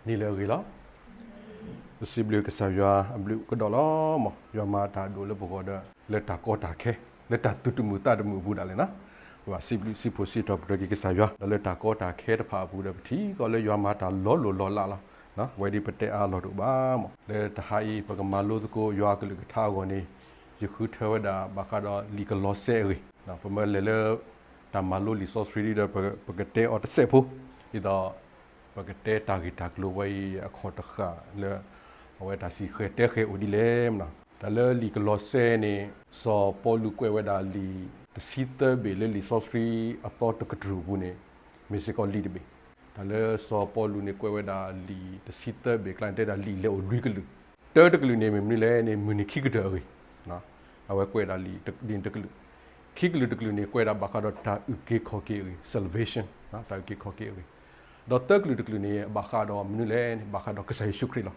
နံၤလၢအဂ့ၤလီၤ. ပစံးဘျုးကစၢ်ယွၤအဘျုးကဒီးလီၤ. မ်ယွၤမၤတၢ်ဒိၣ်လၢပဂီၢ်ဒီး လၢတၢ်ကီတၢ်ခဲ လၢတၢ်သူၣ်တမုာ်သးတမုာ်အပူၤဒၣ်လဲာ်နီၤ. ပဘၣ်စံးဘျုးစံးဖှိၣ်စံးထီၣ်ပတြၢၤက့ၤကစၢ်ယွၤ ဒီးလၢတၢ်ကီတၢ်ခဲတဖၣ်အပူၤဒီး ပထံၣ်ကီးလၢယွၤမၤတၢ်လီၤလိၢ်လီၤလးလီၤ. ဝဲဒ်ပတဲအါလီၢ်တအိၣ်ဘၣ်မး လၢတဟါအံၤ ပကမၤလိသကိးယွၤအကလုၢ်ကထါအဂီၢ်န့ၣ် ယဃုထၢဝဲဒၣ်ဘၣ်ဃးဒီးလံာ်ကလီးစဲအဂ့ၢ်, ပမ့ၢ်လဲၤလၢ တၢ်မၤလိလံာ်စီဆှံဒီး ပကတဲအီၤတစဲးဖိ, ဒ်သိး ပကတဲတၢ်ဂ့ၢ်တၢ်ကျိၤဝဲအံၤအခီၣ်တဃၣ်လၢ အဝဲတၢ်စံၣ်ဃဲၤတဲဃဲၤအိၣ်ဒ်လဲၣ်မးနီၤ. တၢ်လၢလံာ်ကလီးစဲန့ၣ် စီၤပီလူးကွဲးဝဲဒၣ်လံာ်တဆံသၢဘ့ၣ်လၢလံာ်စီဆှံအသီတကတြူၢ်အပူၤန့ၣ် မ့ၢ်စ့ၢ်ကီးလံာ်တဘ့ၣ်. တၢ်လၢစီၤပီလူးန့ၣ်ကွဲးဝဲဒၣ်လံာ်တဆံသၢဘ့ၣ်အကျါန့ၣ် တဲဒၣ်လံာ်လဲၤအိၣ်လွံၢ်ကလုာ်, တၢတကလုာ်န့ၣ်မ့ၢ်မနုၤလဲၣ်န့ၣ် မုၢ်နံၤခံကတၢၢ်အဂ့ၢ်, အဝဲကွဲးဒၣ်လံာ်ဒ်န့ၣ်တကလုာ်, ခံကလုာ်တကလုာ်န့ၣ် ကွဲးဒၣ်ဘၣ်ဃးဒီးတၢ်အုၣ်က့ၤခီၣ်က့ၤအဂ့ၢ် salvation, တၢ်အုၣ်က့ၤခီၣ်က့ၤအဂ့ၢ်, ဒီးသၢကလုာ်တကလုာ်န့ၣ် ဘၣ်ဃးဒီးမနုၤလဲၣ်န့ၣ် ဘၣ်ဃးဒီးကစၢ်ယ့ၣ်ၡူးခရံာ်လီ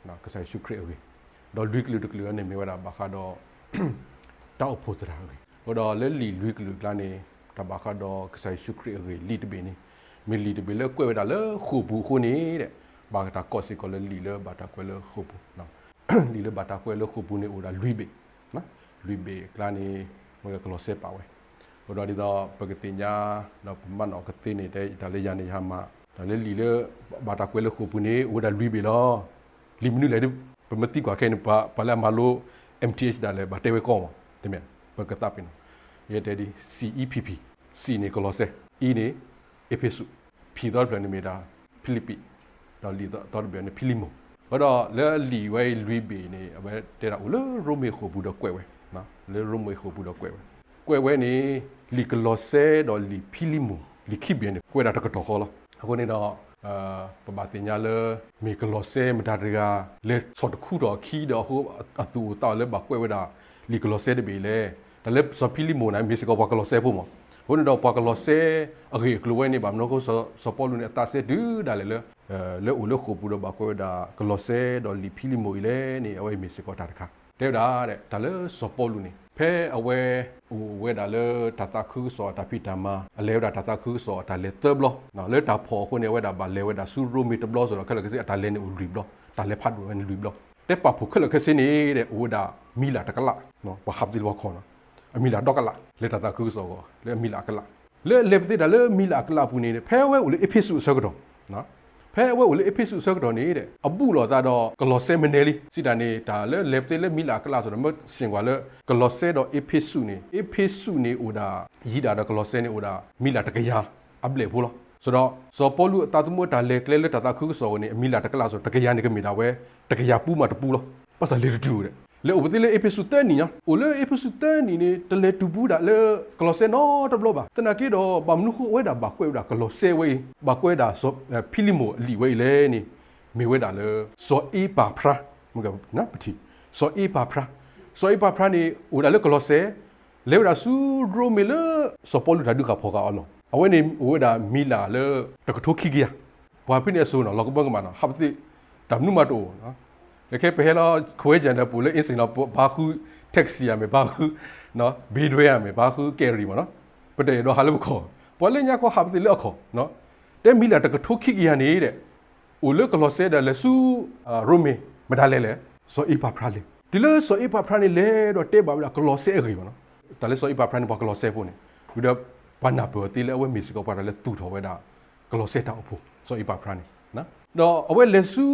ၤ. ကစၢ်ယ့ၣ်ၡူးခရံာ်အဂ့ၢ်, ဒီးလွံၢ်ကလုာ်တကလုာ်န့ၣ်မ့ၢ်ဝဲဒၣ်ဘၣ်ဃးဒီး တၢ်အိၣ်ဖှိၣ်သရၣ်အဂ့ၢ်, အဃိဒီးလၢလံာ်လွံၢ်ကလုာ်အကျါန့ၣ် တၢ်ဘၣ်ဃးဒီးကစၢ်ယ့ၣ်ၡူးခရံာ်အဂ့ၢ် လံာ်တဘ့ၣ်န့ၣ် မ့ၢ်လံာ်တဘ့ၣ်လၢကွဲးဝဲဒၣ်လၢဃိာ်ပူၤအဃိန့ၣ်ဒီး ဘၣ်တၢ်ကိးစ့ၢ်ကီးလၢလံာ်လၢဘၣ်တၢ်ကွဲးလၢဃိာ်ပူၤ လံာ်လၢဘၣ်တၢ်ကွဲးလၢဃိာ်ပူၤန့ၣ် အိၣ်ဒၣ်လွံၢ်ဘ့ၣ်, လွံၢ်ဘ့ၣ်အကျါန့ၣ် မ့ၢ်ကလီးစဲပာ်ဝဲ, အဃိဒီးဒ်သိးပကသ့ၣ်ညါ ဒီးပမၤနီၣ်ကသ့န့ၣ် တဲတၢ်လၢယၤန့ၣ် ယဟးမၤ တၢ်လၢလံာ်လၢ ဘၣ်တၢ်ကွဲးလၢဃိာ်ပူၤန့ၣ် အိၣ်ဝဲဒၣ်လွံၢ်ဘ့ၣ်လီၤ. လံာ်မနုၤလဲၣ်ဒ် ပမ့ၢ်သံကွၢ်ခဲအံၤန့ၣ် ပှၤလၢအမၤလိ M T H ဒၣ်လဲာ် ဘၣ်တဲဝဲကီးမး တမ့ၢ် ပကသးပ့ၤနီၣ် ယတဲဒ် C E P P, C န့ၣ် ကလီးစဲ, E န့ၣ် အ့းဖ့းစူး, P သီတဖျၢၣ်န့ၣ်မ့ၢ်ဒၣ် ဖံလံးပံး, ဒီးလံာ်သီတဖျၢၣ်န့ၣ် ဖံလံးမိၢ်, အဃိဒီးလၢလံာ်ဝဲအံၤလွံၢ်ဘ့ၣ်န့ၣ် အဝဲတဲဒၣ်အိၣ်လၢရိမ့ၤဃိာ်ပူၤဒီးကွဲးဝဲ, လၢရိမ့ၤဃိာ်ပူၤဒီးကွဲးဝဲ, ကွဲးဝဲန့ၣ် လံာ်ကလီးစဲဒီးလံာ်ဖံလံးမိၢ် လံာ်ခံဘ့ၣ်န့ၣ် ကွဲးဒၣ်တကတီၢ်ဃီလီၤ. အဃိန့ၣ်ဒီး ပဘၣ်သ့ၣ်ညါလၢ မ့ၢ်ကလီးစဲမတၤတဂၤ လဲၤဆီၣ်တခူထီၣ်အခံဒီးအဃိ အသူၣ်အိၣ်သးအိၣ်လၢဘၣ်ကွဲးဝဲဒၣ် လံာ်ကလီးစဲတဘ့ၣ်လဲၣ်. တၢ်လၢစီၤဖံလံးမိၢ်န့ၣ် မ့ၢ်စ့ၢ်ကီးပှၤကလီးစဲဖိမး, အဃိန့ၣ်ဒီးပှၤကလီးစဲအဂ့ၢ်အကျိၤဝဲန့ၣ် ဘၣ်မနုၤအဃိ စီၤပီလူးန့ၣ် အသးစဲတုၤဒၣ်လဲာ်လၢ လၢအိၣ်လၢဃိာ်ပူၤဒီးဘၣ်ကွဲးဝဲဒၣ်ကလီးစဲဒီးလံာ်ဖံလံးမိၢ်အံၤလဲၣ်န့ၣ် အဝဲအံၤမ့ၢ်စ့ၢ်ကီးတၢ်တခါ တဲဝဲဒၣ် တၢ်လၢစီၤပီလူးန့ၣ် ဖဲအဝဲအိၣ်ဝဲဒၣ်လၢတၢ်သးခုကစီၣ်အတၢ်ဖံးတၢ်မၤ အလဲၤဝဲဒၣ်တၢ်သးခုကစီၣ်အတၢ်လဲၤသၢဘျီ, လၢတၢ်ဖီၣ်အဃိန့ၣ် အဝဲဒၣ်ဘၣ်လဲၤဝဲဒၣ်ဆူရိမ့ၤတဘျီစ့ၢ်ကီး ခဲလၢာ်ခဲဆ့ အတၢ်လဲၤန့ၣ်အိၣ်လွံၢ်ဘျီ, တၢ်လဲၤဖးဒိၣ်ဝဲန့ၣ်လွံၢ်ဘျီ, တဲပာ်ဖှိၣ်ခဲလၢာ်ခဲဆ့န့ၣ်ဒီး အိၣ်ဝဲဒၣ်မံၤလၢ်တကလး, ပှၤဟးပသ့ၣ်လၢပှၤခီၣ်နီၤ, အမံၤလၢ်ဒီကလး လၢတၢ်သးခုကစီၣ်အဂီၢ် လၢအမံၤလၢ်အကလး, လၢလဲၤပသ့ၣ်တၢ်လၢမံၤလၢ်အကလးအပူၤန့ၣ် ဖဲအဝဲအိၣ်လၢအ့းဖ့းစူးအဆၢကတီၢ် ဖဲအဝဲအိၣ်လၢအ့းဖ့းစူးအဆၢကတီၢ်န့ၣ်ဒီး အဘူးလိာ်အသးဒီးကလီးစဲမနုၤလဲၣ် စံးတၢ်န့ၣ် တၢ်လၢလဲၤပသ့ၣ်လၢမံၤလၢ်အကလးအသိးဒီး မ့ၢ်ဆ့ၣ်ကွၢ်လၢ ကလီးစဲဒီးအ့းဖ့းစူးန့ၣ် အ့းဖ့းစူးန့ၣ်အိၣ်ဒၣ် ယံၤဒၣ်ဒီးကလီးစဲန့ၣ်အိၣ်ဒၣ် မံၤလၢ်တကယၤအဘျဲၣ်ဖိလီၤ. ဆိုတော့ စီၤပီလူးအသးသမူအတၢ်လဲၤကျဲလၢတၢ်သးခုကစီၣ်အဂီၢ်န့ၣ် အမံၤလၢ်တကလးအသိး တကယၤန့ၣ်ကမ့ၢ်ဒၣ်ဝဲ တကယၤပူၤမးတပူၤလီၤ. ဘၣ်ဆၣ်လဲၤတတုၤဒီး လဲၤအိၣ်ပသ့ၣ်လၢအ့းဖ့းစူးသၢနံၣ်ညါ အိၣ်လၢအ့းဖ့းစူးသၢနံၣ်န့ၣ် တလဲၤတုၤဘူးဒၣ်လၢကလီးစဲနီတဘျီဘၣ်. သနာ်က့ဒီး ဘၣ်မနုၤဃိအဝဲဒၣ်ဘၣ်ကွဲးဝဲဒၣ်ကလီးစဲဝဲအံၤ ဘၣ်ကွဲးဒၣ်ဖံလံးမိၢ်အလံာ်ဝဲအံၤလဲၣ်န့ၣ် မ့ၢ်ဝဲဒၣ်လၢ စီၤအ့ပၤဖြါ, ပထံၣ် စီၤအ့ပၤဖြါ, စီၤအ့ပၤဖြါန့ၣ် အိၣ်ဒၣ်လၢကလီးစဲ လဲၤဝဲဒၣ်ဆူရိမ့ၤလၢ စီၤပီလူးတၢ်ဒုးဃာ်ဖီၣ်ဃာ်အီၤလီၤ. အဝဲန့ၣ်အိၣ်ဝဲဒၣ်မံၤလၢ်လၢ တကထိခံကယၤ, ပှၤဖဲန့ၣ်အစိၤနီၤ လီၤကဘၢကမၣ်နီၤ ဟးပသ့ၣ် တၢ်မနုၤမးတအိၣ်, ခဲခဲပဟဲလီၤ ခွဲးယၤဒီးပူၤလၢအ့စ့ၣ်နီၤ ပဟးဃု taxi ယၤမ့ၢ် ပဟးဃု ဘ့ဒွဲယၤမ့ၢ် ပဟးဃုကဲရံၤမးနီၤ, ပတအဲၣ်ဒိးဟးလၢပခီၣ်, ပှၤလၢညါခီဟးပသ့ၣ်လၢအခီၣ်, တဲမံၤလၢ်တကထိခံကယၤန့ၣ်ဒီး အိၣ်လၢကလီးစဲဒီးလဲၤဆူ ရိမ့ၤ မတၤလဲၣ်လဲၣ်, စီၤအ့ပၤဖြါလဲၣ်. တုၤလၢစီၤအ့ပၤဖြါန့ၣ်လဲၤဒီးတဲဘၣ်ဝဲဒၣ်ကလီးစဲအဂ့ၢ်မးနီၤ, တၢ်လၢစီၤအ့ပၤဖြါန့ၣ် ပှၤကလီးစဲဖိန့ၣ်, ဝံၤဒီး ပှၤနၢ်ပၢၢ်အီၤသ့လၢအဝဲမ့ၢ်စ့ၢ်ကီးပှၤတၢ်လၢသူၣ်ထီၣ်ဝဲဒၣ် ကလီးစဲတၢ်အိၣ်ဖှိၣ် စီၤအ့ပၤဖြါန့ၣ် ဒီးအဝဲလဲၤဆူ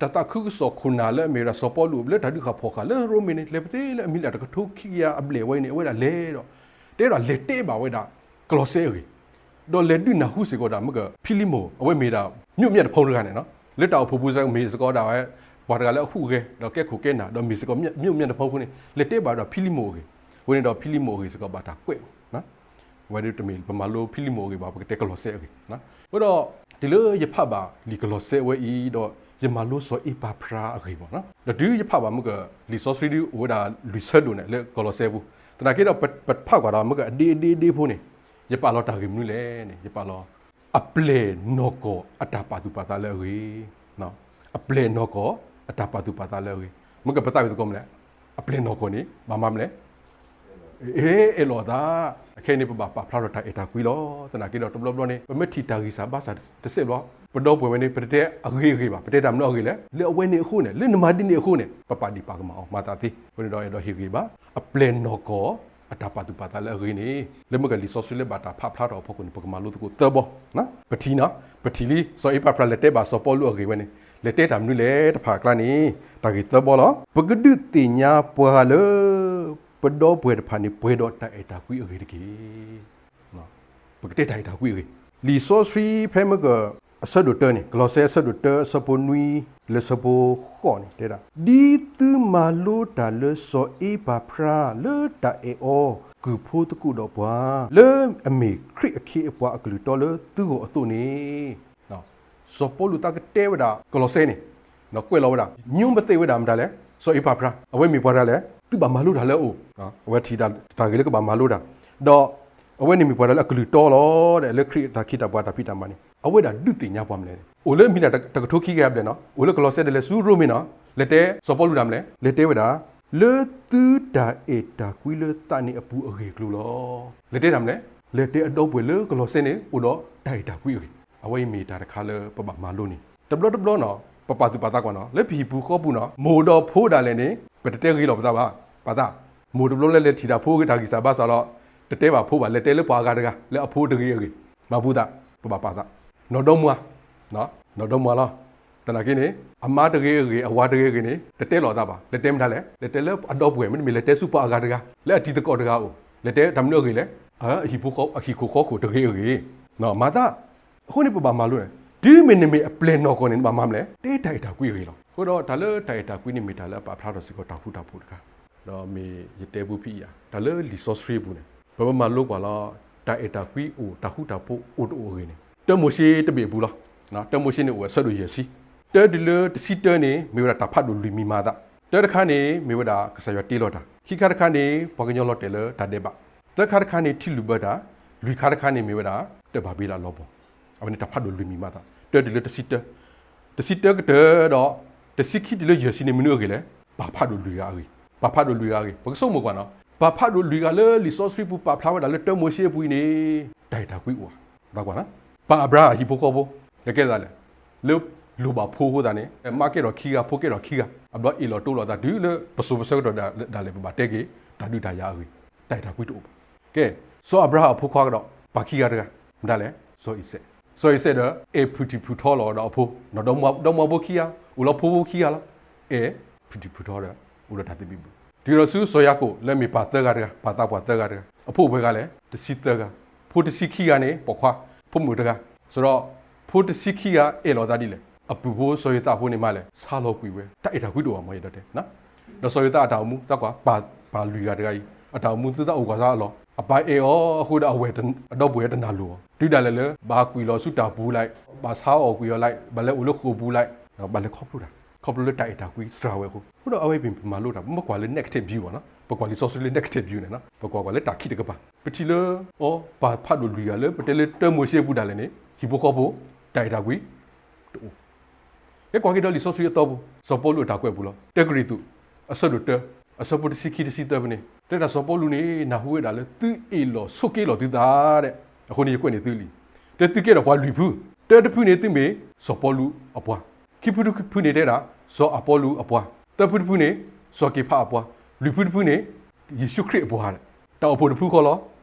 တၢ်သးခုကစီၣ်ခိၣ်နၢ်လၢအမ့ၢ်ဝဲဒၣ်စီၤပီလူးလၢတၢ်ဒုးဃာ်ဖီၣ်ဃာ်လၢရိမ့ၤန့ၣ် လဲၤပသ့ၣ်လၢအမံၤလၢ်တကထိခံကယၤအဘျဲၣ်ဝဲအံၤန့ၣ် အဝဲဒၣ်လဲၤဒီး တဲဒၣ်လဲၤတဲဘၣ်ဝဲဒၣ် ကလီးစဲအဂ့ၢ်, ဒီးလဲၤဒုးနၢ်ဟူစ့ၢ်ကီးဒၣ်မ့ၢ်က ဖံလံးမိၢ် အဝဲမ့ၢ်ဒၣ် မျိးမြတ် တဖုတဂၤန့ၣ်နီၤ, လၢတၢ်အိၣ်ဖှိၣ်ပူၤစ့ၢ်ကီးမ့ၢ်စ့ၢ်ကီးဒၣ်ဝဲ ပှၤတဂၤလၢအဟူးဂဲၤ ဒီးကဲခိၣ်ကဲနၢ် ဒီးမ့ၢ်စ့ၢ်ကီး မျိးမြတ် တဖုအဃိန့ၣ် လဲၤတဲဘၣ်ဒီးဖံလံးမိၢ်အဂ့ၢ်, အဃိန့ၣ်ဒီးဖံလံးမိၢ်အဂ့ၢ်စ့ၢ်ကီးဘၣ်တၢ်ကွဲး ဝဲဒၣ်တမ့ၢ်ပမၤလိဖံလံးမိၢ်အဂ့ၢ်ဘၣ် ပကတဲကလီးစဲအဂ့ၢ်, အဃိဒီး တုၤလၢယဖးဘၣ်လံာ်ကလီးစဲဝဲအံၤဒီး ယမၤလိစီၤအ့ပၤဖြါအဂ့ၢ်ဘၣ်, ဒီးတုၤယဖးဘၣ်မ့ၢ်က လံာ်စီဆှံဒ်အိၣ်ဝဲဒၣ်လွံၢ်ဆၢဒိၣ်န့ၣ် လၢကလီးစဲပူၤ, သနာ်က့ဒီးပဖးကွၢ်ဒီးမ့ၢ်ကအဒ့အဒ့အဒ့ဖိန့ၣ် ယပာ်လီၤတၢ်ဂ့ၢ်မနုၤလဲၣ်န့ၣ် ယပာ်လီၤ အပျဲၢ်နီၢ်ကီၢ်အတၢ်ပာ်သူၣ်ပာ်သးလၢအဂ့ၢ်, အပျဲၢ်နီၢ်ကီၢ်အတၢ်ပာ်သူၣ်ပာ်သးလၢအဂ့ၢ်, မ့ၢ်ကပသးဝံၣ်သကိးမနုၤလဲၣ်, အပျဲၢ်နီၢ်ကီၢ်န့ၣ် ဘၣ်မၤမနုၤလဲၣ် အဲၣ်လီၤအသး, အခဲအံၤန့ၣ် ပဘၣ်ပာ်ဖျါထီၣ်တၢ်အဲၣ်တၢ်ကွံလီၤ. သနာ်က့ဒီးတဘျီဘျီန့ၣ် ပမ့ၢ်ထံၣ်တၢ်ဂံၢ်စၢ်ဘါစၢ်တစဲးဘျီ ပဒီပုၢ်ဝဲၢ်န့ၣ် ပတတဲအဂ့ၤအဂ့ၤဘၣ်, ပတဲတၢ်မနုၤအဂ့ၤလဲၣ်, လၢအဝဲန့ၣ်အဃိန့ၣ်, လၢနမၤဒ်န့ၣ်အဃိန့ၣ်, ပပာ်ဒံးပာ်ကမၣ်အီၤ မၤသးသ့. အဃိန့ၣ်ဒီး အဲၣ်ဒိးဟ့ၣ်ဂ့ၤဘၣ် အပျဲၢ်နီၢ်ကီၢ် အတၢ်ပာ်သူၣ်ပာ်သးလၢအဂ့ၤန့ၣ်, လၢမ့ၢ်ကလံာ်စီဆှံလၢဘၣ်တၢ်ဖးဖျါထီၣ်အဖီခိၣ်န့ၣ် ပကမၤလိသကိးသၢဘီ. ပထံၣ်နီၤ, ပထံၣ်လံ စီၤအ့ပၤဖြါလဲၤတဲဘၣ်စီၤပီလူးအဂ့ၢ်ဝဲန့ၣ်, လဲၤတဲတၢ်မနုၤလဲၣ်တဖၣ်အကျါန့ၣ်, တၢ်ဂ့ၢ်သၢဘီလီၤ. ပကဒုးသ့ၣ်ညါပှၤလၢ ပဒီပုၢ်ဝဲၢ်တဖၣ်န့ၣ် ပှဲၤဒီးတၢ်အဲၣ်တၢ်ကွံအဂ့ၢ်တက့ၢ်. ပကတဲတၢ်အဲၣ်တၢ်ကွံအဂ့ၢ်, လံာ်စီဆှံဖဲမ့ၢ်က အဆၢဒိၣ်တၢန့ၣ်, ကလီးစဲအဆၢဒိၣ်တၢ အဆၢဖိနွံ လၢဆၢဖိဃိးန့ၣ် တဲဒၣ်, ဒ်သုမၤလိတၢ်လၢစီၤအ့ပၤဖြါလၢတၢ်အဲၣ်အီၤကုၢ်ဖိသကိးဒီးပှၤ, လၢအမ့ၢ်ခရံာ်အခ့အပှၤအကလုၢ်တီလၢသုဂီၢ်အသိးန့ၣ်, စီၤပီလူးသးကတဲဝဲဒၣ်ကလီးစဲန့ၣ်, ကွဲးလီၤဝဲဒၣ် ညိမသ့ၣ်ဝဲဒၣ်မတၤလဲၣ်, စီၤအ့ပၤဖြါ, အဝဲမ့ၢ်ပှၤတဂၤလဲၣ်, သုဘၣ်မၤလိတၢ်လၢအအိၣ်, အဝဲထံၣ်တၢ်ဂ့ၢ်လၢကဘၣ်မၤလိတၢ်, ဒီးအဝဲန့ၣ်မ့ၢ်ပှၤတဂၤလၢအကလုၢ်တီလီၤ, လၢခရံာ်တၢ်ခ့တၢ်ပှၤတၢ်ဖံးတၢ်မၤန့ၣ် အဝဲဒၣ်ဒုးသ့ၣ်ညါပှၤမနုၤလဲၣ်, အိၣ်လၢမံၤလၢ်တကထိခံကယၤဘျဲၣ်နီၤ, အိၣ်လၢကလီးစဲဒီးလဲၤဆူရိမ့ၤနီၤ, လဲၤတဲစီၤပီလူးတၢ်မနုၤလဲၣ်, လဲၤတဲဝဲဒၣ် လၢသုတၢ်အဲၣ်တၢ်ကွံလၢသးန့ၣ်အပူၤအဂ့ၢ်အကျိၤလီၤ. လဲၤတဲတၢ်မနုၤလဲၣ်, လဲၤတဲအဒီပုၢ်ဝဲၢ်လၢကလီးစဲန့ၣ် အိၣ်ဒီးတၢ်အဲၣ်တၢ်ကွံအဂ့ၢ်, အဝဲအံၤမ့ၢ်တၢ်တခါလၢပဘၣ်မၤလိန့ၣ်, တဘျီတဘျီနီၤ, ပပာ်သူၣ်ပာ်သးကွၢ်နီၤ, လၢပဟံၣ်ပူၤဃီပူၤနီၤ, မိၢ်ဒီးဖိဒၣ်လဲာ်န့ၣ် ပတတဲဂ့ၤလီၤပသးဘၣ်, ပာ်သး, မိၢ်တဘျီလၢလဲၤထံၣ်တၢ်ဖိဂ့ၤတၢ်ဂံၢ်စၢ်ဘါစၢ်လီၤ, တတဲဘၣ်ဖိဘၣ်, လဲၤတဲလၢပှၤအဂၤတဂၤ လၢအဖိတဂ့ၤအဂ့ၢ်, မၤပူၤသး, ပဘၣ်ပာ်သး, နီၢ်ဒီမါ, နီၢ်ဒီမါလီၤ. သနာ်က့န့ၣ် အမါတဂ့ၤအဂ့ၢ် အဝၤတဂ့ၤအဂ့ၢ်န့ၣ် တတဲလီၤသးဘၣ်, လဲၤတဲမတၤလဲၣ်, လဲၤတဲလၢအဒီပုၢ်ဝဲၢ် မ့တမ့ၢ်လဲၤတဲဆူပှၤအဂၤတဂၤ လၢအတံၤသကိးတဂၤအအိၣ်, လဲၤတဲတၢ်မနုၤအဂ့ၢ်လဲၣ်, အဟံၣ်ဖိဃီ, အဟံၣ်ခိၣ်ဃီခိၣ်တဂ့ၤအဂ့ၢ်, မၤသး, အဃိန့ၣ်ပဘၣ်မၤလိန့ၣ်, တုၤမ့ၢ်နမ့ၢ်အပျဲၢ်နီၢ်ကီၢ်န့ၣ် နဘၣ်မၤမနုၤလဲၣ်, တဲတၢ်အဲၣ်တၢ်ကွံအဂ့ၢ်လီၤ. အဃိဒီးတၢ်လၢတၢ်အဲၣ်တၢ်ကွံန့ၣ် မ့ၢ်တၢ်လၢအပာ်ဖျါထီၣ်စ့ၢ်ကီးတၢ်ဃူတၢ်ဖိးတခါ, ဒီးမ့ၢ်ယတဲဘူးဖဲအံၤဧါ, တၢ်လၢလံာ်စီဆှံအပူၤန့ၣ် ပမၤလိကွၢ်လီၤ, တၢ်အဲၣ်တၢ်ကွံအိၣ် တၢ်ဃူတၢ်ဖိးအိၣ်တအိၣ်အဂ့ၢ်န့ၣ် တၢမိၤၡ့တဘ့ၣ်အပူၤလီၤ. တၢမိၤၡ့န့ၣ်အိၣ်ဝဲအဆၢဒိၣ်ယဲၢ်ဆံ, တၢတုၤလၢတဆံတၢန့ၣ် မ့ၢ်ဝဲဒၣ်တၢ်ဖးဒိၣ်လွံၢ်မံၤမၤအသး, တၢတခါန့ၣ် မ့ၢ်ဝဲဒၣ်ကစၢ်ယွၤတ့လီၤတၢ်, ခံခါတခါန့ၣ် ပှၤကညီလီၤတဲာ်လၢတၢ်ဒဲးဘး, သၢခါတခါန့ၣ် ထံလုၢ်ဘၢတၢ်, လွံၢ်ခါတခါန့ၣ် မ့ၢ်ဝဲဒၣ် တၢ်ဘၤဘံလးအလီၤဘီ, အဝဲန့ၣ်တၢ်ဖးဒိၣ်လွံၢ်မံၤမၤအသး, တၢတုၤလၢတဆံတၢ, တဆံတၢကတၢၢ်ဒီး တဆံခံတုၤလၢယဲၢ်ဆံန့ၣ် မနုၤအဂ့ၢ်လဲၣ်, ပၢ်ဖးဒိၣ်လွံၢ်ဂၤအဂ့ၢ်, ပၢ်ဖးဒိၣ်လွံၢ်ဂၤအဂ့ၢ်, ပကဆိကမိၣ်ကွၢ်နီၤ, ပၢ်ဖးဒိၣ်လွံၢ်ဂၤလၢလံာ်စီဆှံပူၤပာ်ဖျါဝဲဒၣ်လၢတၢမိၤၡ့အပူၤအံၤန့ၣ် တၢ်အဲၣ်တၢ်ကွံအိၣ်ဧါ, သးကွၢ်နီၤ, ပၢ်အၤဘြၤဟၣ်အဟံၣ်ဖိဃီဖိ, လဲၤကဲသးလဲၣ်, လၢလိၣ်ဘၣ်ဖိအဃိသတးန့ၣ် မါကဲထီၣ်ခံဂၤ ဖိကဲထီၣ်ခံဂၤ, အဘျီအ့ၣ်လီၤတိလီၤသးတုၤလၢပစိၤပဆၢကတီၢ်ဒၣ်လဲာ် ပဘၣ်တဲက့ၤ တၢ်ဒုးတၢ်ယၤအဂ့ၢ်, တၢ်အဲၣ်တၢ်ကွံတအိၣ်ဘၣ်. ကဲ, စီၤအၤဘြၤဟၣ်အဖိခွါကဒီး ပၢ်ခံဂၤတဂၤ, မတၤလဲၣ်, စီၤအံၤစဲး, စီၤအံၤစဲးဒီး အဲၣ်ဖုၣ်ထံၣ်ဖုၣ်ထီလီၤဒီးအဖိ, နီၢ်ဒီမါဖိခံဂၤ, အိၣ်လီၤဖိဖိခံဂၤလီၤ, အဲၣ်ဖုၣ်ထံၣ်ဖုၣ်ထီဒီး အိၣ်ဒီးတၢ်သဘံၣ်ဘုၣ်, တုၤဒီးဆူစီၤယၤကိာ်လၢမ့ၢ်ပၢ်သၢဂၤတဂၤ, ပၢ်သးပှၢ်သၢဂၤတဂၤ, အဖိအိၣ်ပှဲၤဂၤလဲၣ်, တဆံသၢဂၤ, ဖိတဆံခံဂၤန့ၣ် ပိာ်ခွါ, ဖိမုၣ်တဂၤ, ဒီးဖိတဆံခံဂၤအဲၣ်လီၤသးဒ်လဲၣ်, အပုၢ်ဖိစီၤယိၤသးအဖိန့ၣ်မးလဲၣ်, ဆါလီၤကွံာ်ဝဲ, တၢ်အဲၣ်တၢ်ကွံတအိၣ်ဘၣ်မ့ၢ်ယတဲ, ဒီးစီၤယိၤသးအတၢ်အိၣ်မူ သးကွၢ် ပၢ်လွံၢ်ဂၤတဂၤအံၤ အတၢ်အိၣ်မူသုသးအိၣ်ကွၢ်စ့ၢ်ကီးလီၤ, အပၢ်အဲၣ်အီၤအဃိဒီးအဝဲၢ်အဒီပုၢ်ဝဲၢ်တနၢ်လိၤအီၤ, တုၤဒၣ်လဲာ်လၢ ဘၣ်ကွံာ်လီၤဆူတၢ်ပူၤလဲၣ်, ဘၣ်ဆါအီၣ်ကွံာ်အီၤလဲၣ်, ဘၣ်လဲၤအိၣ်လၢဃိာ်ပူၤလဲၣ်, ဘၣ်လဲၤခီဖျိတၢ်, ခီဖျိလၢတၢ်အဲၣ်တၢ်ကွံစှၤဝဲအဃိ, အဃိဒီးအဝဲပမၤလိတၢ် ပမ့ၢ်ကွၢ်လၢ negative view ဘၣ်နီၤ, ပကွၢ်လံာ်စီဆှံလၢ negative view န့ၣ်နီၤ, ပကွၢ်ကွၢ်လၢတၢ်ခံးတကပၤ, ပထံၣ်လၢ အိ ပၢ်ဖးဒိၣ်လွံၢ်ဂၤလၢပတဲလၢတၢမိၤၡ့အပူၤဒၣ်လဲာ်န့ၣ် ဟံၣ်ဖိဃီဖိ တၢ်အဲၣ်တၢ်ကွံ တအိၣ် ကဲကွၢ်က့ၤဒီးလံာ်စီဆှံအသီပူၤ စီၤပီလူးအတၢ်ကွဲးပူၤလီၤ. တၢကရံၣ်သူး အဆၢဒိၣ်တၢ အဆၢဖိတဆံခံ တဆံသၢဖဲန့ၣ် တဲဒၣ်စီၤပီလူးန့ၣ် နၢ်ဟူဝဲဒၣ်လၢ သုအ့ၣ်လိာ်ဆိးက့လိာ်သုသးဒဲး, အဃိန့ၣ် ယကွဲးန့ၢ်သုလံ, တဲသုကဲထီၣ်ပှၤလွံၢ်ဖု, တၢတဖုန့ၣ်သုမ့ၢ်စီၤပီလူးအပှၤ, ခံဖုတဖုန့ၣ်တဲဒၣ် စီၤအပီလူးအပှၤ, သၢဖုတဖုန့ၣ် စီၤက့ၤဖးအပှၤ, လွံၢ်ဖုတဖုန့ၣ် ယ့ၣ်ၡူးခရံာ်အပှၤ, တၢ်အိၣ်ဖှိၣ်တဖုဃီလီၤ,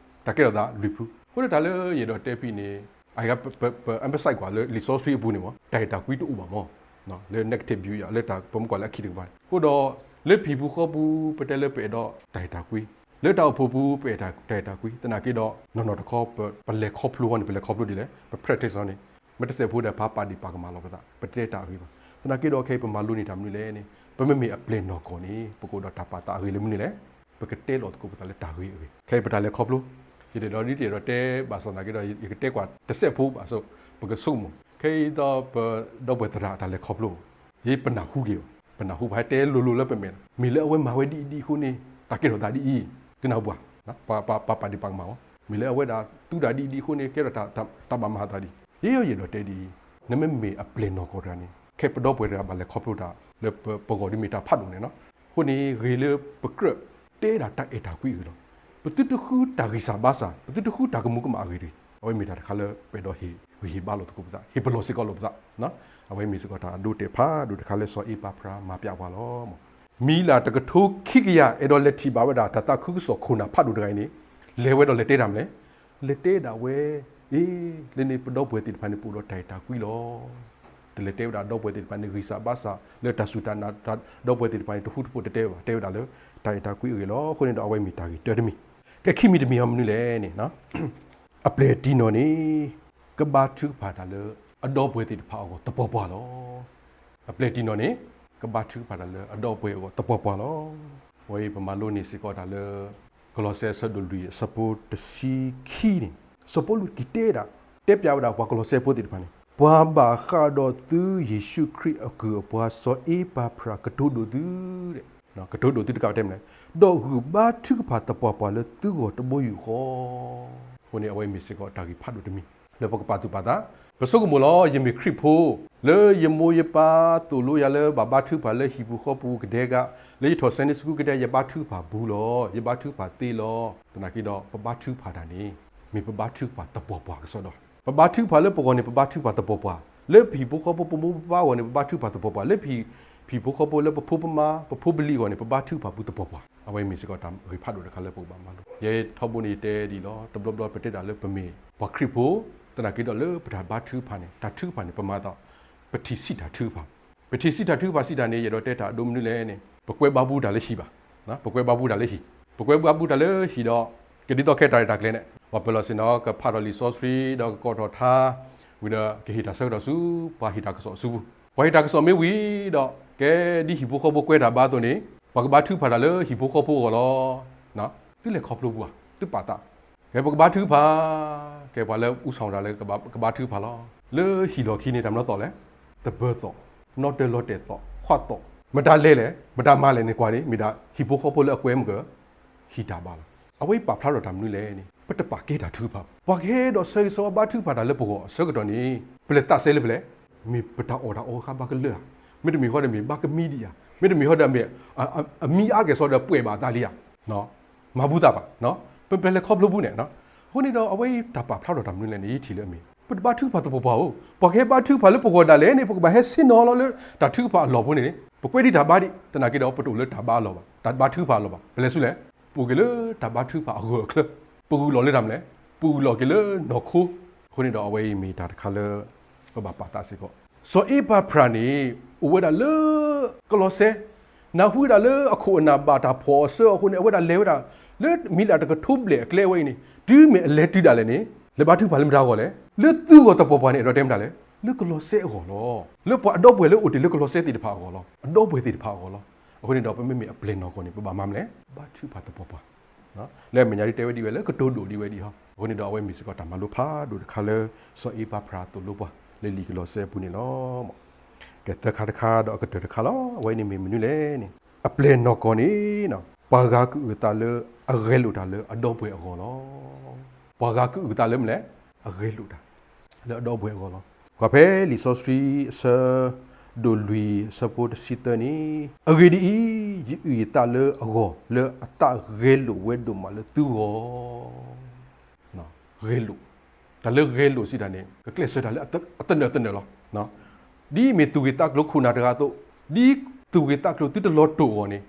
တၢ်ကဲထီၣ်သးလွံၢ်ဖု, အဃိဒီးတၢ်လၢယအဲၣ်ဒိးတဲဖဲန့ၣ် အဂၤပ ပ ပ emphasize ကွၢ်လၢလံာ်စီဆှံအပူၤန့ၣ်မ့ၢ် တၢ်အဲၣ်တၢ်ကွံတအိၣ်ဘၣ်မ့ၢ် လၢ negative view ယၤ လၢတၢ်ပမ့ၢ်ကွၢ်လၢအခံးတကပၤန့ၣ်, အဃိဒီး လၢပဟံၣ်ပူၤဃီပူၤ ပတဲလၢပအဲၣ်ဒိးတၢ်အဲၣ်တၢ်ကွံ, လၢတၢ်အိၣ်ဖှိၣ်ပူၤ ပအဲၣ်တၢ်အဲၣ်တၢ်ကွံ, သနာ်က့ဒီး နီၢ်နီၢ်တခီ ပ ပလဲၤခီဖျိအီၤန့ၣ် ပလဲၤခီဖျိဒ်လဲၣ်, ပ practice အီၤန့ၣ်, မ့ၢ်တစဲးဖိဒီး ပပာ်ဒံးပာ်ကမၣ်လီၤပသး, ပတဲတၢ်အဂ့ၢ်ဘၣ်, သနာ်က့ဒီးခဲအံၤပမၤလိန့ၢ်တၢ်မနုၤလဲၣ်န့ၣ် ပမ့မ့ၢ်အပျဲၢ်နီၢ်ကီၢ်န့ၣ် ပကအိၣ်ဒီးတၢ်ပာ်သးအဂ့ၢ်လၢမနုၤလဲၣ်, ပကတဲလီၤသကိးပသးလၢတၢ်ဂ့ၤအဂ့ၢ်, ခဲအံၤပတၢ်လဲၤခီဖျိ, ယတအဲၣ်ဒိးဒ်တအဲၣ်ဒိးတဲဘၣ်ဆၣ်သနာ်က့ဒီး ယကတဲကွၢ်တစဲးဖိဘၣ်ဆိ, ပကဆိကမိၣ်, ခဲအံၤဒီးပဒီပုၢ်ဝဲၢ်သရၣ်တၢ်လဲၤခီဖျိ, ယပနၢ်ဟူက့ၤ, ပနၢ်ဟူဘၣ်ဟဲတဲလိၤလိၤလၢပမဲာ်, မ့ၢ်လၢအဝဲမၤဝဲဒ်အံၤဒ်အံၤအဃိန့ၣ် တၢ်ကဲထီၣ်သးဒ်အံၤ, တနၢ်ဟူဘၣ်, ပပာ်ဒံးပာ်ကမၣ်အီၤ, မ့ၢ်လၢအဝဲဒၣ်သူတၢ်ဒ်အံၤဒ်အံၤအဃိန့ၣ် ကဲထီၣ်တၢ်ဘၣ်မၤသးဒ်အံၤ, ယဲယအဲၣ်ဒိးတဲဒ်အံၤ, နမ့မ့ၢ်အပျဲၢ်နီၢ်ကီၢ်တဂၤန့ၣ် ခဲပဒီပုၢ်ဝဲၢ်တဂၤဘၣ်လဲၤခီဖျိတၢ် လၢပဂီၢ်ဒ်မ့ၢ်တၢ်ဖးဒိၣ်န့ၣ်နီၤ, အဃိန့ၣ် ဂ့ၤလၢပကြၢးတဲဒၣ်တၢ်အဲၣ်တၢ်ကွံအဂ့ၢ်လီၤ. ပသုတဃုတၢ်ဂံၢ်စၢ်ဘါစၢ်, ပသုတဃုတၢ်ကမူၤကမၣ်အဂ့ၢ်တဂ့ၤ. အဝဲမ့ၢ်တၢ်တခါလၢပအဲၣ်ဒိးဟ့ၣ်ဂံၢ်ဟ့ၣ်ဘါလိာ်သကိးပသး, ဟ့ၣ်ပလီၢ်စ့ၢ်ကီးလိာ်ပသး. အဝဲမ့ၢ်စ့ၢ်ကီးတၢ်အဒိတဲာ်ဖးဒိၣ်တခါလၢစီၤအ့ပၤဖြးမၤပျးပှၤလီၤ. မံၤလၢ်တကထိခံကယၤ အဲၣ်ဒိးလဲၤထံၣ်ဘၣ်ဝဲဒၣ်တၢ်သးခုကစီၣ်ခိၣ်နၢ်ဖးဒိၣ်တဂၤအံၤန့ၣ်, လဲၤဝဲဒီးလဲၤတဲတၢ်မနုၤလဲၣ်. လဲၤတဲဒၣ်ဝဲ, အ့, လၢန့ၣ်ပဒီပုၢ်ဝဲၢ်သ့ၣ်တဖၣ်န့ၣ် ပအိၣ်ဒီးတၢ်အဲၣ်တၢ်ကွံလီၤ. တလဲၤတဲဝဲဒၣ်ဒီပုၢ်ဝဲၢ်သ့ၣ်တဖၣ်န့ၣ် ဂံၢ်စၢ်ဘါစၢ် လၢတၢ်စူၢ်တၢ်နာ် ဒီပုၢ်ဝဲၢ်သ့ၣ်တဖၣ်န့ၣ် တဟူတဖိးတတဲဝဲဘၣ်, တဲဝဲဒၣ်လၢတၢ်အဲၣ်တၢ်ကွံအဂ့ၢ်လီၤ. အဃိန့ၣ်ဒီးအဝဲမ့ၢ်တၢ်ဂ့ၢ်တၢတမံၤ. ကဲခံမံၤတမံၤအီၤမနုၤလဲၣ်န့ၣ်, အပျဲၢ်တံၢ်နီၢ်န့ၣ် ကဘါထုကဖၣ်တၢ်လၢအဒီပုၢ်ဝဲၢ်သ့ၣ်တဖၣ်အဂီၢ်သပှၢ်ပှၢ်လီၤ. အပျဲၢ်တံၢ်နီၢ်န့ၣ် ကဘါထုကဖၣ်တၢ်လၢအဒီပုၢ်ဝဲၢ်အဂီၢ်သပှၢ်ပှၢ်လီၤ. အဝဲအံၤပမၤလိန့ၢ်စ့ၢ်ကီးတၢ်လၢ ကလီးစဲအဆၢဒိၣ်လွံၢ်အဆၢဖိတဆံခံန့ၣ်, စီၤပီလူးက့ၤတဲဒၣ်, တဲပျးဝဲဒၣ်ပှၤကလီးစဲဖိသ့ၣ်တဖၣ်န့ၣ်, ပှၤဘၣ်ဃးဒီးသုယ့ၣ်ၡူးခရံာ်အကုၢ်အပှၤစီၤအ့ပၤဖြးကတိၤဒိၣ်သု, ကတိၤဒိၣ်သုတကးတဲမနုၤလဲၣ်, ဒီးဂုၢ်ဘါထုကဖၣ်သပှၢ်ပှၢ်လၢသုဂီၢ်တဘိယူၢ်ဃီ. အဃိန့ၣ်အဝဲမ့ၢ်စ့ၢ်ကီးတၢ်ဂ့ၢ်ဖးဒိၣ်တမံၤ လၢပကပာ်သူၣ်ပာ်သး, ပဆိကမိၣ်လီၤ ယမ့ၢ်ခရံာ်ဖိ, လၢယမိၢ်ယပၢ်သိၣ်လိယၤလၢဘၣ်ဘါထုကဖၣ်လၢဟံၣ်ပူၤဃီပူၤကဒဲက, လၢယထီၣ် Sunday School ကဒဲ ယဘါထုကဖၣ်ဘူးလီၤ, ယဘါထုကဖၣ်သ့လီၤ. သနာ်က့ဒီး ပဘါထုကဖၣ်တၢ်န့ၣ် မ့ၢ်ပဘါထုကဖၣ်သပှၢ်ပှၢ်ကစီဒီ, ပဘါထုကဖၣ်လၢပဂီၢ်န့ၣ် ပဘါထုကဖၣ်သပှၢ်ပှၢ်, လၢပဟံၣ်ဖိဃီဖိပမိၢ်ပပၢ်အဂီၢ်န့ၣ် ပဘါထုကဖၣ်သပှၢ်ပှၢ်, လၢပဟံၣ်ဖိဃီဖိလၢပဖိပမါ ပဖိပလံၤအဂီၢ်န့ၣ် ပဘါထုကဖၣ်ဘူးသပှၢ်ပှၢ်. အဝဲမ့ၢ်စ့ၢ်ကီးတၢ်ဂ့ၢ်ဖးဒိၣ်တခါလၢပကဘၣ်မၤလိ, ယဲထီဘိန့ၣ်ယတဲဒ်အံၤလီၤ, တဘျီဘျီပတဲတၢ်လၢပမ့ၢ်ပှၤခရံာ်ဖိ, သနာ်က့ဒီးလၢပတၢ်ဘါထုကဖၣ်န့ၣ် တၢ်ထုကဖၣ်န့ၣ် ပမၤသး ပထံၣ်ဆံးတၢ်ထုကဖၣ်, ပထံၣ်ဆံးတၢ်ထုကဖၣ်စံးတၢ်န့ၣ် ယအဲၣ်ဒိးတဲတၢ်အဒိမနုၤလဲၣ်န့ၣ်, ပကွဲဘါဘူးတၢ်လၢဟံၣ်ဘၣ်, ပကွဲဘါဘူးတၢ်လၢဟံၣ်, ပကွဲဘါဘူးတၢ်လၢဟံၣ်ဒီး ကဒ်သိးခဲတၢ်ရဲၣ်တၢ်ကျဲၤန့ၣ် ပှၤပၢၤလီၢ်ဆ့ၣ်နီၤ ကဖးထီၣ်လံာ်စီဆှံ ဒီးကကိးထီၣ်ထါ, ဝံၤဒီးကဟ့ၣ်တၢ်ဆၢကတီၢ်ဆူ ပှၤဟ့ၣ်တၢ်ကစီၣ်အစုပူၤ, ပှၤဟ့ၣ်တၢ်ကစီၣ်မ့ၢ်ဝံၤဒီး ကဲဒ်ဟံၣ်ဖိဃီဖိကွဲတၢ်ဘါအသိးန့ၣ် ပှၤကဘါထုကဖၣ်တၢ်လၢဟံၣ်ဖိဃီဖိအဂီၢ်လီၤ. သုလဲၤခီဖျိပှၤ, သုပာ်သး, ကဲပကဘါထုကဖၣ်, ကဲပှၤလၢအူစီၣ်တၢ်လၢကဘါထုကဖၣ်လီၤ. လၢဟံၣ်လီၢ်ခံန့ၣ် တၢ်မနုၤသီၣ်လဲၣ်, သဘၢသီၣ်, နီတလီၤတဲာ်သီၣ်, ခွးသီၣ်, မတၤလဲၤလဲၣ် မတၤမၤလဲၣ်န့ၣ်ကွၢ်န့ၣ် မ့ၢ်ဒၣ်ဟံၣ်ဖိဃီဖိလၢအကွဲမုာ်က ဟံၣ်တၢ်ဘါလီၤ. အဝဲအံၤပာ်ဖျါထီၣ်တၢ်မနုၤလဲၣ်န့ၣ် ပတပာ်ကဲတၢ်ထုကဖၣ်ဘၣ်. ပှၤကဟဲဒီးဆၢဂ့ၤဆၢဝါဘါထုကဖၣ်တၢ်လၢပဂီၢ်အဆၢကတီၢ်န့ၣ် ပလဲၤသးစဲလၢပလဲၣ်, မ့ၢ်ပတၢ်အီၣ်တၢ်အီဃါဘၣ်ကလၢာ်ဧါ, မ့တမ့ၢ်ဃီဒီးမ့ၢ်ဘၣ်ကမံဒံးဧါ, မ့တမ့ၢ်ဃီဒီးမ့ၢ် အမံအါကဲၣ်ဆိးဒီးပှဲၤဘၣ်အသးလံဧါ, မၤဘူးသးဘၣ်, ပလဲၤခီဖျိဘူးန့ၣ်, အဃိန့ၣ်ဒီးအဝဲအံၤတၢ်ပာ်ဖျါထီၣ်တၢ်မနုၤလဲၣ်န့ၣ် ယထံၣ်လၢအမ့ၢ် ပတဘါထုကဖၣ်သပှၢ်ပှၢ်ဧိၤ, ပှၤကဟဲဘါထုကဖၣ်လၢပဂီၢ်ဒၣ်လဲာ်န့ၣ် ပကဘၣ်ဟဲဆ့ၣ်နီၤလီၤလၢတၢ်ထုကဖၣ်အလီၢ်ဖိန့ၣ်န့ၣ် ပကွဲဒံးတၢ်ဘါဒံး သနာ်က့ဒီး ပတအိၣ်လၢတၢ်ဘါအလီၢ်ဘၣ်. တၢ်ဘါထုကဖၣ်အလီၢ်ဘၣ်. ပလဲၤဆူလဲၣ်, ပအိၣ်က့ၤလၢတၢ်ဘါထုကဖၣ်အဂၢၢ်အချၢ, ပဂုာ်လီၤလၢတၢ်မနုၤလဲၣ်, ပဂုာ်လီၤက့ၤလၢနီၢ်ခိ. အဃိန့ၣ်ဒီးအဝဲအံၤမ့ၢ်တၢ်တခါလၢ ပဘၣ်ပာ်သးစ့ၢ်ကီး, စီၤအ့ပၤဖြးန့ၣ် အိၣ်ဝဲဒၣ်လၢ ကလီးစဲ နၢ်ဟူဝဲဒၣ်လၢအခိၣ်အနၢ်ဘၣ်တၢ်ဖီၣ်အီၤအဆၢအဃိန့ၣ် အဝဲဒၣ်လဲၤဝဲဒၣ် လၢမံၤလၢ်တကထိဘျဲၣ်အကျဲဝဲအံၤန့ၣ် တုၤမ့ၢ်အလဲၤတုၤဒၣ်လဲာ်န့ၣ် လဲၤဘါထုကဖၣ်လၢမတၤအဂီၢ်လဲၣ်, လၢသုဂီၢ်သပှၢ်ပှၢ်န့ၣ် အဲၣ်ဒိးတဲမတၤလဲၣ်, လၢကလီးစဲအဂီၢ်လီၤ. လၢပှၤအဒီပုၢ်ဝဲၢ်လၢအိၣ်တ့ၢ်လၢကလီးစဲသ့ၣ်တဖၣ်အဂီၢ်လီၤ. အဒီပုၢ်ဝဲၢ်သ့ၣ်တဖၣ်အဂီၢ်လီၤ. အဃိန့ၣ်ဒီး ပမ့မ့ၢ်အပျဲၢ်နီၢ်ကီၢ်န့ၣ် ပဘၣ်မၤမနုၤလဲၣ်, ဘါထုကဖၣ်သပှၢ်ပှၢ် လၢအမဲာ်ညါဒ်တဲဝဲဒ်ဝဲလၢကတိၤဒိၣ်ဒ်ဝဲဒ်အံၤ, အဃိန့ၣ်ဒီးအဝဲမ့ၢ်စ့ၢ်ကီးတၢ်မၤလိဖးဒိၣ်တခါလၢ စီၤအ့ပၤဖြးသိၣ်လိပှၤ လၢလံာ်ကလီးစဲအပူၤန့ၣ်လီၤ. ကဲသၢခါတခါဒီးအကတၢၢ်တခါလီၤ. အဝဲန့ၣ်မ့ၢ်မနုၤလဲၣ်န့ၣ် အပျဲၢ်နီၢ်ကီၢ်န့ၣ် ပှၤဂၤကအုၣ်အသးလၢအဂဲၤလိာ်တၢ်လၢအဒီပုၢ်ဝဲၢ်အဂီၢ်လီၤ. ပှၤဂၤကအုၣ်အသးလၢမနုၤလဲၣ်, အဂဲၤလိာ်တၢ် လၢအဒီပုၢ်ဝဲၢ်အဂီၢ်လီၤ. ကွၢ်ဖဲလံာ်စီဆှံအဆၢ ဒိၣ်လွံၢ်အဆၢဖိတဆံသၢန့ၣ်, အဂ့ၢ်ဒ်အံၤ, ယအုၣ်ယသးလၢအဂီၢ်လၢအသးဂဲၤလိာ်ဝဲဒိၣ်မးလၢသုဂီၢ် ဂဲၤလိာ်, တၢ်လၢဂဲၤလိာ်စံးတၢ်န့ၣ် ကကျဲးစၢးတၢ်လၢအသနၢၣ်သနၢၣ်လီၤ. ဒ်မ့ၢ်သူၣ်ဂ့ၤသးကျိၤခိၣ်နၢ်တဂၤအသိး, ဒ်သူၣ်ဂ့ၤသးကျိၤသုတလီၤတိာ်အဂီၢ်န့ၣ်,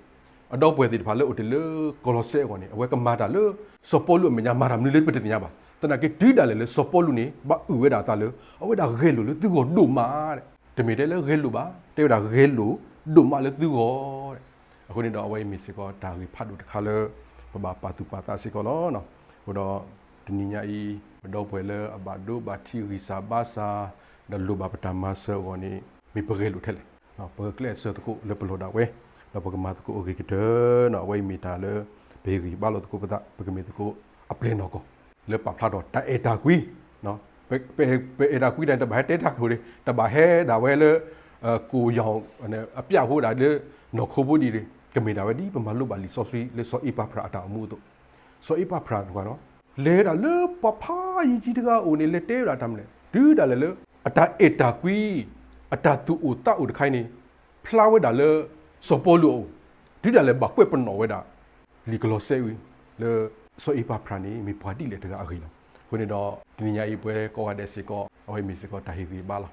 အဒီပုၢ်ဝဲၢ်သ့ၣ်တဖၣ်လၢအိၣ်တ့ၢ်လၢကလီးစဲအဂီၢ်န့ၣ် အဝဲကမၤတၢ်လၢ စီၤပီလူးအမဲာ်ညါမၤတၢ်မနုၤလၢပတသ့ၣ်ညါဘၣ်. သနာ်က့တုၤဒၣ်လဲာ်လၢစီၤပီလူးန့ၣ် ဘၣ်အုၣ်ဝဲဒၣ်အသးလၢ အဝဲဒၣ်ဂဲၤလိာ်လၢသုဂီၢ်ဒိၣ်မး, တမ့ၢ်တဲလၢဂဲၤလိာ်ဘၣ်, တဲဝဲဒၣ်ဂဲၤလိာ်ဒိၣ်မးလၢသုဂီၢ် အဃိန့ၣ်ဒီးအဝဲအံၤမ့ၢ်စ့ၢ်ကီးတၢ်ဂ့ၢ်ဖးဒိၣ်တခါလၢ ပဘၣ်ပာ်သူၣ်ပာ်သးစ့ၢ်ကီးလီၤ. အဃိဒီး တနံၤညါအံၤ ပဒီပုၢ်ဝဲၢ်လၢအဘၣ်ဒိဘၣ်ထံးဂံၢ်စၢ်ဘါစၢ် ဒီးလိၣ်ဘၣ်ပတၢ်မၤစၢၤအဂီၢ်န့ၣ် မ့ၢ်ပဂဲၤလိာ်ထဲလဲၣ်, ပကကျဲးစၢးသကိးလၢပလီၢ်ဒၣ်ဝဲ, ဒီးပကမၤသကိးအဂ့ၤကတၢၢ်န့ၣ် အဝဲအံၤမ့ၢ်တၢ်လၢ ပဟ့ၣ်ဂံၢ်ဘါလိာ်သကိးပသး ပကမ့ၢ်သကိးအပျဲၢ်နီၢ်ကီၢ် လၢပာ်ဖျါထီၣ်တၢ်အဲၣ်တၢ်ကွံ ပအဲၣ်တၢ်ကွံဒၣ်န့ၣ် တဘၣ်ဟဲတဲတၢ်ကီးဒံး တဘၣ်ဟဲဒၣ်ဝဲလၢ ကိၣ်ယီၤ အပျးဖိဒၣ်လၢ နီၢ်ခိဖိဒံး ကမ့ၢ်ဒၣ်ဝဲဒ်ပမၤလိဘၣ်လံာ်စီဆှံလၢစီၤအ့ပၤဖြးအတၢ်အိၣ်မူအသိး, စီၤအ့ပၤဖြးန့ၣ် လဲၤဝဲဒၣ်လၢပှၤဖးယံၤကံတဂၤအအိၣ်န့ၣ် လဲၤတဲဝဲဒၣ်တၢ်မနုၤလဲၣ်, တုၤဒၣ်လဲာ်လၢ အတၢ်အဲၣ်တၢ်ကွံ အတၢ်သူၣ်အိၣ်သးအိၣ်တခါအံၤန့ၣ် ဖျါဝဲဒၣ်လၢ စီၤပီလူးအအိၣ်, တုၤဒၣ်လဲာ်ဘၣ်ကွဲးပနီၣ်ဝဲဒၣ် လံာ်ကလီးစဲဝံၤ လၢ စီၤအ့ပၤဖြးန့ၣ် မ့ၢ်ပှၤဒ်လဲၣ်တဂၤအဂ့ၢ်လီၤ. အဃိန့ၣ်ဒီး တနံၤညါအံၤပဝဲကိးဂၤဒဲးစ့ၢ်ကီး အဝဲမ့ၢ်စ့ၢ်ကီးတၢ်ဟ့ၣ်ဂံၢ်ဘါလီ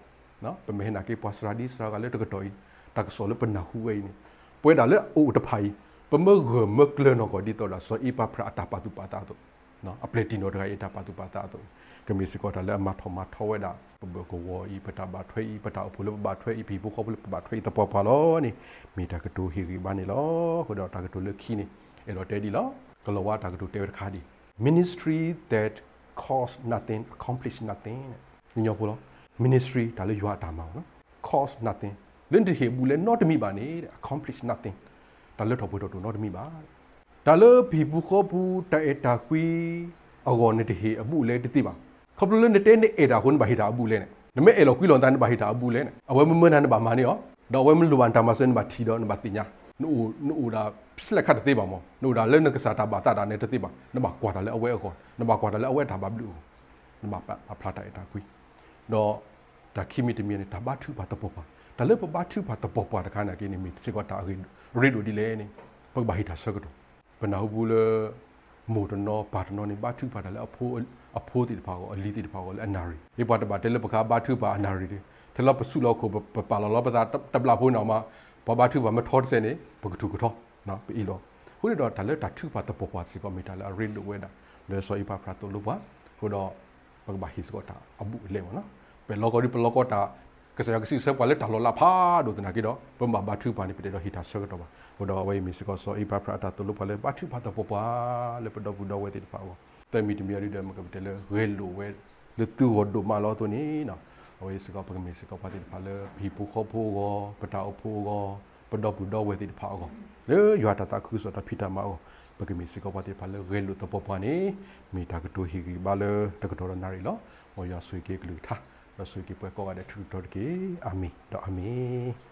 ၤ. ပမ့ၢ်ဟဲနာ်က့ပှၤစှၤဒံစှၤဂၤလၢတကတီၢ်အံၤ တၢ်ကစီၣ်လၢပနၢ်ဟူဝဲအံၤန့ၣ် ပဝဲဒၣ်လၢအအိၣ်တဖၣ်အံၤ ပမၢဂၢၢ်မၢကျၢၤနီၢ်ကီၢ်ဒ်သိးဒီး စီၤအ့ပၤဖြးအတၢ်ပာ်သူၣ်ပာ်သးအသိး အပျဲၢ်တံၢ်နီၢ်တဂၤအံၤအတၢ်ပာ်သူၣ်ပာ်သးအသိး ကမ့ၢ်စ့ၢ်ကီးတၢ်လၢအမၤထီၣ်မၤထီဝဲဒၣ် ပဘၢၣ်ကဝီၤအံၤ ပတၢ်ဘၣ်ထွဲအံၤ ပတၢ်အိၣ်ဖှိၣ်လၢပဘၣ်ထွဲအံၤ ပဟံၣ်ဖိဃီဖိလၢပဘၣ်ထွဲအံၤသပှၢ်ပှၢ်လီၤန့ၣ် မ့ၢ်တၢ်ကတိၤဟ့ၣ်ဂံၢ်ဘါန့ၣ်လီၤ. အဃိဒီးတၢ်ကတိၤလၢခံန့ၣ် အဲၣ်ဒိးတဲဒ်လီၤ. ကလီၤဝါတၢ်ကတိၤတဲဝဲတခါဒ် ministry that cost nothing accomplish nothing န့ၣ် ကညီဖိလီၤ. Ministry တၢ်လၢယွၤအတၢ်မၤ cost nothing လၢနတဟ့ၣ်အဘူးအလဲနီတမံၤဘၣ်န့ၣ် accomplish nothing တၢ်လၢထီၣ်ပှဲၤထီၣ်တအိၣ်နီတမံၤဘၣ်. တၢ်လၢပဟံၣ်ဖိဃီဖိတၢ်အဲၣ်တၢ်ကွံအဂီၢ် နတဟ့ၣ်အဘူးအလဲတသ့ဘၣ်. ခီဖျိလၢနတဲနအဲၣ်တၢ်အဃိ နဘၣ်ဟ့ၣ်တၢ်အဘူးအလဲန့ၣ် နမ့ၢ်အဲၣ်လီၤကွံလီၤနသး နဘၣ်ဟ့ၣ်တၢ်အဘူးအလဲန့ၣ် အဝဲမၢမၢနၤ နဘၣ်မၤန့ၢ်အီၤ ဒီးအဝဲမ့ၢ်လိၣ်ဘၣ်နတၢ်မၤစၢၤ နဘၣ်ထံၣ်ဒီးနဘၣ်သ့ၣ်ညါ နအိၣ် နအိၣ်ဒၣ် ဆဲးလဲးခးတသ့ဘၣ်မး နအိၣ်ဒၣ်လၢနကစၢ်တၢ်ဘၣ်သးဒၣ်နဲတသ့ဘၣ် နဘၣ်ကွၢ်တၢ်လၢအဝဲအဂီၢ် နဘၣ်ကွၢ်တၢ်လၢအဝဲအတၢ်ဘၣ်ဘျုးအဂီၢ် နဘၣ်ပာ်ဖျါတၢ်အဲၣ်တၢ်ကွံ ဒီး တၢ်ခံမံၤတမံၤန့ၣ် တၢ်ဘါထုကဖၣ်သပှၢ်ပှၢ် တၢ်လၢပဘါထုကဖၣ်သပှၢ်ပှၢ်တခါနာ်က့န့ၣ် မ့ၢ်စ့ၢ်ကီးတၢ်အရ့ဒိၣ်ဒ်လဲၣ်န့ၣ် ပကဘၣ်ဟ့ၣ်တၢ်ဆၢကတီၢ် ပနၢ်ဟူပူၤလၢ မိၢ်တနီၤပၢ်တနီၤန့ၣ် ဘါထုကဖၣ်တၢ်လၢ အဖိသ့ၣ်တဖၣ်အဂီၢ် အလံၤသ့ၣ်တဖၣ်အဂီၢ်လၢအနၣ်ရံၣ် ဒ်ပှၤတဘၣ်တဲလၢပကဘါထုကဖၣ်အနၣ်ရံၣ်ဒီး ထဲလၢပဆူၣ်လီၤခိၣ် ပပာ်လီၤလီၤပသးတဘျီဖိန့ၣ်မး ပှၤဘါထုကဖၣ်မ့ၢ်ထီတစဲးန့ၣ် ပကထူၣ်ကထီ ပအ့ၣ်လီၤ အဃိန့ၣ်ဒီးတၢ်လၢတၢ်ထုကဖၣ်သပှၢ်ပှၢ်စ့ၢ်ကီး မ့ၢ်တၢ်လၢအရ့ဒိၣ်ဝဲဒၣ် လၢစီၤအ့ပၤဖြးသိၣ်လိပှၤ အဃိဒီး ပကဘၣ်ဟ့ၣ်စ့ၢ်ကီးတၢ်အဘူးအလဲမး ပလီၢ်ကီၢ်ဒ်ပလီၢ်ကီၢ်တၢ် ကစၢ်ယွၤကစံးဆၢပှၤလၢတၢ်လီၤလးဖးဒိၣ်သနာ်က့ဒီး ပမ့ၢ်ဘါထုကဖၣ်န့ၣ် ပတအဲၣ်ဒိးဟ့ၣ်တၢ်ဆၢကတီၢ်ဘၣ် အဃိဒီးအဝဲအံၤမ့ၢ်စ့ၢ်ကီး စီၤအ့ပၤဖြးအတၢ်သိၣ်လိပှၤလၢ ဘါထုကဖၣ်သပှၢ်ပှၢ် လၢပဒီပုၢ်ဒီဝဲၢ်သ့ၣ်တဖၣ်အဂီၢ် တမံၤတမံၤအံၤဒီး မ့ၢ်ကပတဲလၢဂဲၤလိာ်ဝဲ လၢသုဂီၢ်ဒိၣ်မးလီၤအသိးန့ၣ် အဝဲအံၤစ့ၢ်ကီး ပကမ့ၢ်စ့ၢ်ကီးပှၤသ့ၣ်တဖၣ်လၢ ပဟံၣ်ဖိဃီဖိအဂီၢ် ပတၢ်အိၣ်ဖှိၣ်အဂီၢ် ပဒီပုၢ်ဒီဝဲၢ်သ့ၣ်တဖၣ်အဂီၢ် လၢယွၤတၢ်သးခုကစီၣ်တၢ်ဖံးတၢ်မၤအဂီၢ် ပကမ့ၢ်စ့ၢ်ကီးပှၤသ့ၣ်တဖၣ်လၢဂဲၤလိာ်သပှၢ်ပှၢ်န့ၣ် မ့ၢ်တၢ်ကတိၤဟ့ၣ်ဂံၢ်ဘါလၢတကတီၢ်ဒီးနၣ်ရံၣ်လီၤ. မ်ယွၤဆိၣ်ဂ့ၤက့ၤကလုၢ်ကထါ ဒီးဆိၣ်ဂ့ၤက့ၤပှၤကိးဂၤဒဲးထူးထူးတီၤတီၤတက့ၢ်. အၤမ့ၣ် ဒီးအၤမ့ၣ်.